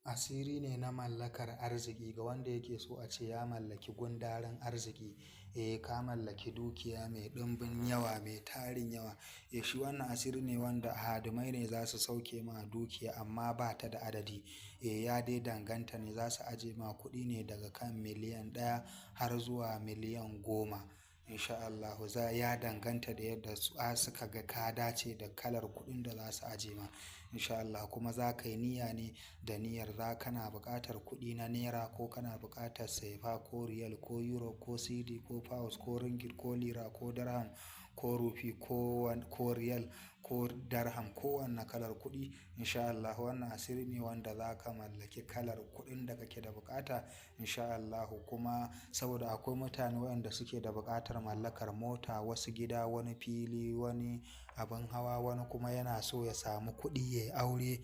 Asiri ne na mallakar arziki ga wanda yake so a ce ya mallaki gundarin arziki. Eh, ka mallaki dukiya mai ɗimbin yawa, mai tarin yawa. Eh, shi wannan asiri ne wanda hadimai ne za su sauke ma dukiya amma ba ta da adadi. Eh, ya dai danganta ne, za su aje ma kuɗi ne daga kan miliyan 1 har zuwa miliyan 10. In sha Allahu za ya danganta da yadda su suka ga ka dace da kalar kuɗin da za su aje ma. In sha Allah kuma za ka yi niyya ne da niyyar za kana buƙatar kuɗi na naira ko kana buƙatar sefa ko riyal ko euro ko cedi ko pounds ko ringgit ko lira ko dirham ko rupee ko riyal ko dirham ko wanne kalar kuɗi. In sha Allah wannan asiri ne wanda za ka mallaki kalar kuɗin da kake da buƙata. In sha Allahu kuma saboda akwai mutane waɗanda suke da buƙatar mallakar mota, wasu gida, wani fili, wani abin hawa, wani kuma yana so ya samu kuɗi ya yi aure,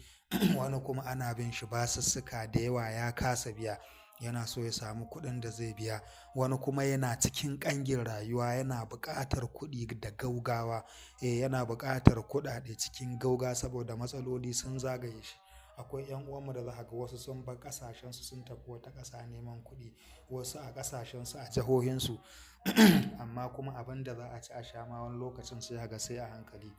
wani kuma ana bin shi basussuka da yawa ya kasa biya, yana so ya samu kuɗin da zai biya. Wani kuma yana cikin ƙangin rayuwa, yana buƙatar kuɗi da gaugawa. Eh, yana buƙatar kuɗaɗe cikin gaugawa saboda matsaloli sun zagaye shi. Akwai 'yan uwanmu da za ka ga wasu sun bar ƙasashensu sun tafi wata ƙasa neman kuɗi, wasu a ƙasashensu a jihohinsu amma kuma abin da za a ci a sha ma wani lokacin sai ka ga sai a hankali.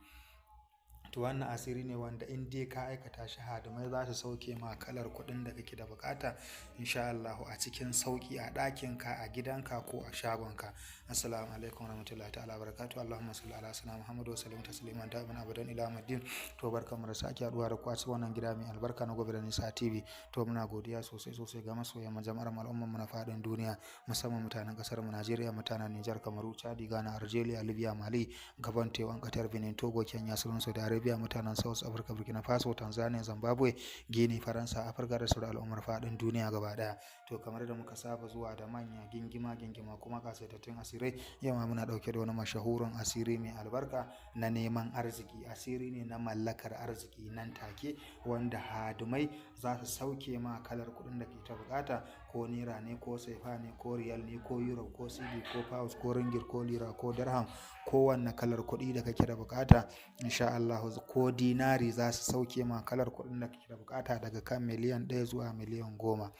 To wannan asiri ne wanda in dai ka aikata shi, hadimai za su sauke ma kalar kuɗin da kake da buƙata in sha Allahu a cikin sauƙi a ɗakin ka, a gidanka ko a shagonka. Assalamu alaikum warahmatullahi ta'ala wabarakatuh. Allahumma salli ala sayyidina Muhammad wa sallim tasliman da'iman abadan ila yawmiddin. To barkanmu da sake haɗuwa da ku a cikin wannan gida mai albarka na Gobe da Nisa TV. To muna godiya sosai sosai ga masoyan mu, jama'ar mu, al'ummar mu na faɗin duniya, musamman mutanen ƙasar mu Najeriya, mutanen Nijar, Kamaru, Chadi, Ghana, Algeria, Libya, Mali, Gabon, Taiwan, Qatar, Benin, Togo, Kenya, Saudi Arabia, mutanen South Africa, Burkina Faso, Tanzania, Zimbabwe, Guinea, Faransa, Afirka da sauran al'ummar faɗin duniya gaba ɗaya. To kamar da muka saba zuwa da manya gingima gingima kuma ƙasaitattun asirai, yau ma muna ɗauke da wani mashahurin asiri mai albarka na neman arziki. Asiri ne na mallakar arziki nan take wanda hadimai za su sauke ma kalar kuɗin da kake ta buƙata, ko naira ne ko sefa ne ko riyal ne ko euro ko cedi ko pounds ko ringgit ko lira ko dirham ko wanne kalar kuɗi da kake da buƙata. In sha Allahu ko dinari za su sauke ma kalar kuɗin da kake da buƙata daga kan miliyan 1 zuwa miliyan 10.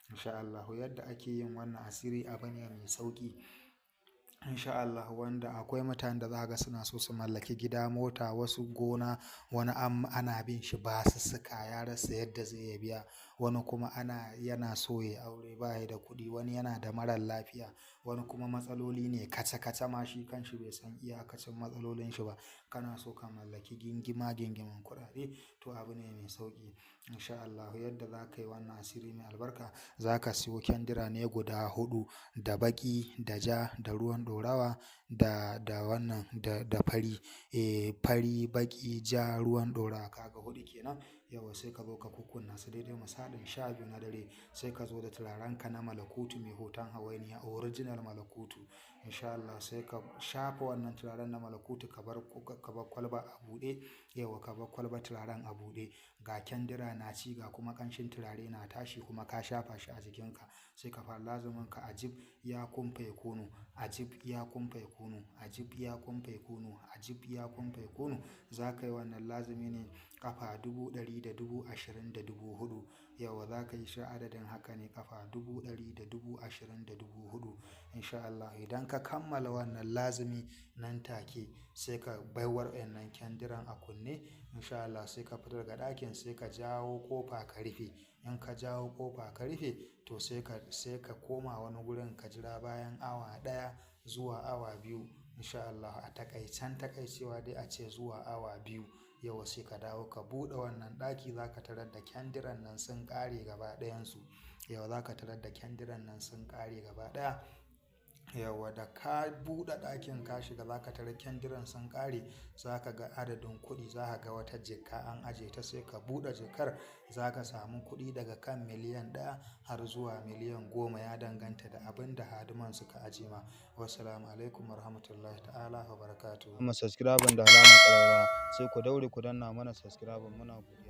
In sha Allahu yadda ake yin wannan asiri abu ne mai sauƙi. In sha Allahu wanda akwai mutanen da za ka ga suna so su mallaki gida, mota, wasu gona, wani ana bin shi basussuka ya rasa yadda zai iya biya. Wani kuma yana so ya yi aure ba ya da kuɗi, wani yana da marar lafiya, wani kuma matsaloli ne kaca kaca ma shi kanshi bai san iyakacin matsalolin shi ba. Kana so ka mallaki gingima gingimin kuɗaɗe, to abu ne mai sauƙi. In sha Allahu yadda za ka yi wannan asiri mai albarka, za ka siyo kyandira ne guda huɗu, da baƙi, da ja, da ruwan ɗorawa da wannan da fari. Eh, fari, baƙi, ja, ruwan ɗorawa, kaga huɗu kenan. Yauwa sai ka zo ka kukkunna su daidai misalin 12 na dare. Sai ka zo da turarenka na malakutu mai hoton hawainiya, original malakutu. In sha Allah sai ka shafa wannan turaren na malakutu, ka bar kwalba a buɗe. Yauwa ka bar kwalba turaren a buɗe. Ga kyandira na ci, ga kuma ƙanshin turare na tashi kuma ka shafa shi a jikinka. Sai ka fara lazumin ka ajib ya kun fayakunu, ajib ya kun fayakunu, ajib ya kun fayakunu, ajib ya kun fayakunu. Za ka yi wannan lazumi ne ƙafa 120,024,000. Yauwa za ka yi shi adadin haka ne ƙafa 120,024,000. In sha Allah idan ka kammala wannan lazumi nan take sai ka baiwar wannan kyandiran a kunne. In sha Allah sai ka fita daga ɗakin, sai ka jawo ƙofa ka rufe. In ka jawo ƙofa ka rufe, to sai ka koma wani gurin ka jira bayan awa 1 zuwa awa 2. In sha Allah a taƙaicen taƙaicewa dai ace zuwa awa 2. Yauwa sai ka dawo ka buɗe wannan ɗaki, za ka tarar da kyandiran nan sun ƙare gaba ɗayansu. Yauwa za ka tarar da kyandiran nan sun ƙare gaba ɗaya. Yauwa da ka buɗe ɗakin ka shiga, za ka tarar kyandiran sun ƙare. Za ka ga adadin kuɗi, za ka ga wata jaka an aje ta, sai ka buɗe jakar, za ka samu kuɗi daga kan miliyan 1 har zuwa miliyan 10. Ya danganta da abin da hadiman suka aje ma. Wassalamu alaikum warahmatullahi ta'ala wabarakatuh. Kuma subscribe da alamar ƙararrawa, sai ku daure ku danna mana subscribe, muna godiya.